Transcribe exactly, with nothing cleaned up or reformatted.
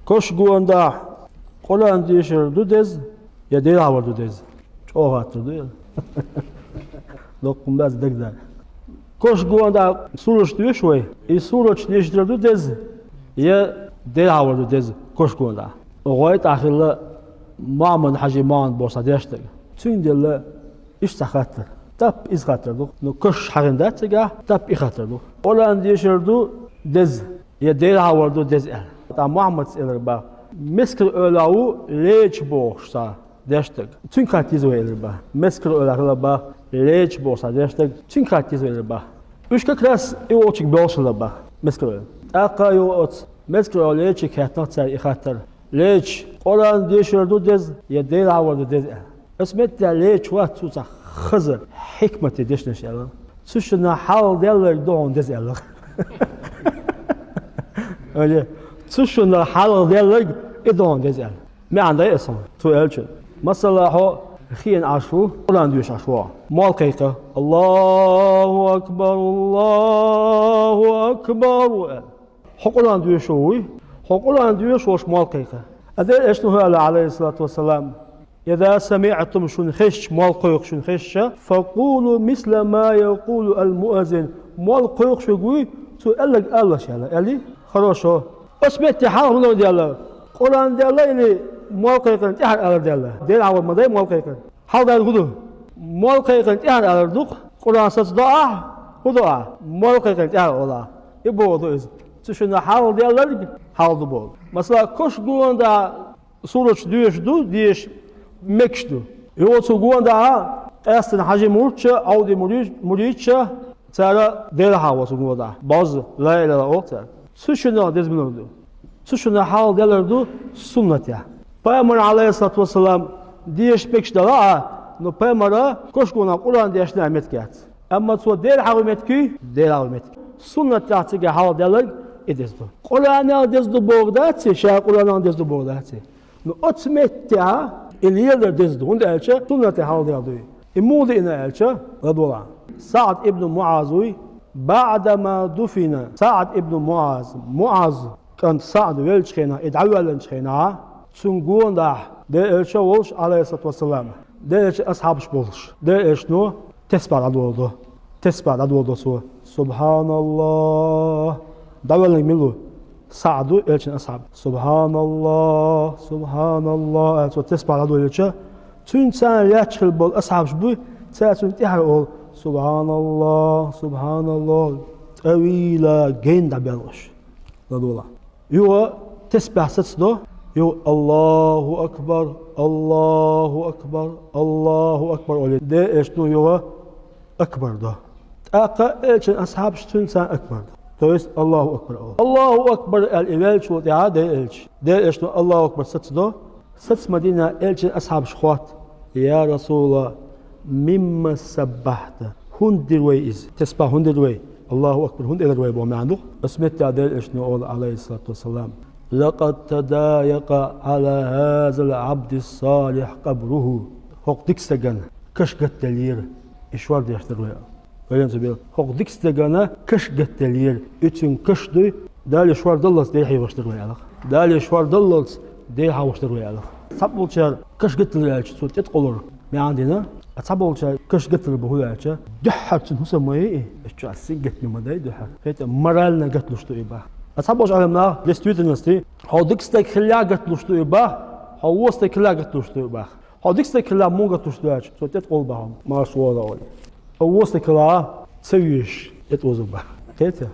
Кош гонадахь Къуръан дешар ду деза, я Дела хьалхавар ду деза? ЧӀогӀа хаттар ду иза. Доккха ма дац дагадеха. Кош гонадахь сураш доьшу вай, и сураш дешар ду деза, я Дела хьалхавар ду деза кош гонадахь? ГӀой тӀехь хилла Мухьаммад-Хьажи Мухьаммад бохуш цхьа дешнарг. Цуьнга делла иштта цхьа хаттар. Тап иза хаттар ду. Ну, кош хьахийна дац цигахь, тап и хаттар ду. Къуръан дешар ду деза, я Дела хьалхавар ду деза аьлла. ТӀаккха Мухьаммада элира боху: «Мискара эвлахь ву Леча бохуш цхьа дешнарг». Цуьнга хатта еза вай, элира боху. Мискара эвлахь хилла боху Леча бохуш цхьа дешнарг. Цуьнга хатта еза вай, элира боху. Уьш как раз и волчуьнга боьлхуш хилла боху, Мискара эвлахь. ТӀаккха юха оцу Мискара эвлахь Лечига хаьттина цара и хаттар: «Леча, Къуръан дешар ду деза, я Дела хьалхавар ду деза?» аьлла. Оцу меттехь Леча вац, цо цхьа хаза хьикмате дешнаш аьлла. Цу шиннах хьалхадаьлларг ду хьуна деза аьлла. Аьлла, цу шиннах хьалхадаьлларг и ду хьуна деза аьлла. МаьӀна дай аса хьуна, цо аьллачун? Масала, хьо хиъна Ӏаш ву, Къуръан доьшуш Ӏаш ву. Мол кхайкха: «Аллаху акбар, Аллаху акбар», — аьлла. Хьо Къуръан доьшуш вуй, хьо Къуръан доьшуш волуш мол кхайкха. Ткъа Делан Элчано хӀун аьлла, Ӏалайхиссалату вассалам: «Иза самиътум», шуна хезча, мол кхойкхуш шуна хезча, «факъулу мисла ма якъулу ал-муаззин», мол кхойкхуш верг вуй, цо аьлларг алалаш аьлла, аьллий? Хорошо. Оцу метте хьалха муха даьлла? Къуръан даьлла или мол кхайкхина тӀаьхьара алар даьлла? Дела хьалхавар ма дай мол кхайкхина. Хьалха даьлларг хӀун ду? Мол кхайкхина тӀаьхьара алар ду-кх, Къуръан саца до ахь, хӀун до ахь? Мол кхайкхина тӀаьхьара олу ахь. И бохург ду иза. Цу шиннах хьалхадаьлларг хьалха ду бохург. Масала, кош гонадахь сураш доьшуш ду, деша мегаш ду. Юха цу гонадахь къаьсттина хьажий мурдаш а, Ӏовдий мурид-, мурдаш а, цара Дела хьалхаву цу гонадахь. Бозза, ла илаха иллаллахӀ олу цара. Цу шиннах деза мила ду? Цу шиннах хьалхадаьллар ду суннатехь. Пайхамар, Ӏалайхиссалату вассалам, деша мегаш делахь а, но пайхамара кош гонахь Къуръан дешна а меттиг яц. Амма цо Дела хьалхаву меттиг юй, Дела хьалхаву меттиг. Суннатехь цигахь хьалхадаьлларг и деза ду. Къуръанехь деза ду бохург дац и, ша Къуръанехь деза ду бохург дац и. Ну, оцу меттехь и леладар деза ду, хӀунда аьлча суннатехь хьалхадаьлла ду и. И муха деана аьлча, ладогӀалахь, СаӀд ибн МуӀаз вуй, баӀдама дуфина СаӀд ибн МуӀаз, МуӀаз кӀант СаӀд веллачу хенахь, и дӀавоьллинчу хенахь, цуьнан гонахь Делан Элча а волуш, Ӏалайхиссалату вассалам, Делан Элчан асхьабаш болуш, Делан Элчано тесбахь дӀадоло до. Тесбахь дӀадоло до цо. СубхьаналлахӀ. ДӀавоьллинарг мила ву? СаӀд ву, Элчан асхьаб. СубхьаналлахӀ, субхьаналлахӀ аьлла, цо тесбахь дӀадолийча, цуьнца лаьтташ хилла болу асхьабаш буй, цара цунна тӀаьхьара олу: «СубхьаналлахӀ, субхьаналлахӀ», тӀавийла гайна дӀабаьлла уьш. ЛадогӀалахь. Юха тесбахь сацадо, юха: «АллахӀу акбар, АллахӀу акбар, АллахӀу акбар», — олий. Делан Элчано юха акбар до. ТӀаккха Элчан асхьабаш цуьнца акбар до. То есть: «АллахӀу акбар», — олу. «АллахӀу акбар», — аьлла и веллачул тӀаьхьа Делан Элча, Делан Элчано «АллахӀу акбар» сацадо, сацамадина Элчан асхьабаш хотту: «Я РасулаллахӀ, мимма саббахьта?» ХӀунда дира вай иза? Тесбахь хӀунда дира вай? «АллахӀу акбар» хӀунда элира вай боху маьӀна ду-кх. Оцу меттехь Делан Элчано олу, Ӏалайхиссалату вассалам: «Лакъад тадайакъа Ӏала хӀазал Ӏабдис-салихь къабрухӀу». ХӀокху дика стагана каш гатделлера, и шор деш дара вай. Вайна цу бел. ХӀокху дика стагана каш гатделлера, и цуьнан каш дуй, Дала шор даллалц дехьа ваш дара вай аьлла-кх. Дала шор даллалц дехьа ваш дара вай аьлла-кх. Цхьаболчара каш гатделира аьлча, цо тӀе тӀекъовлура маьӀна дина. А цхьаболчара каш гатделира боху аьлча, дуьххьара цуьнан хӀусам ма йий и, и чохь сингаттаме ма дай дуьххьара. ХӀета морально гатлуш ду и боху. А цхьаболчу Ӏеламнаха, в действительности, хьо дика стаг хилла гатлуш ду и боху, хьо вон стаг хилла гатлуш ду и боху. Хьо дика стаг хилла муха гатлуш ду аьлча, цо тӀе тӀекъовла боху, марша вогӀу олий. Хьо вон стаг хилла ца везаш, тӀе тӀеозу боху. Кхета?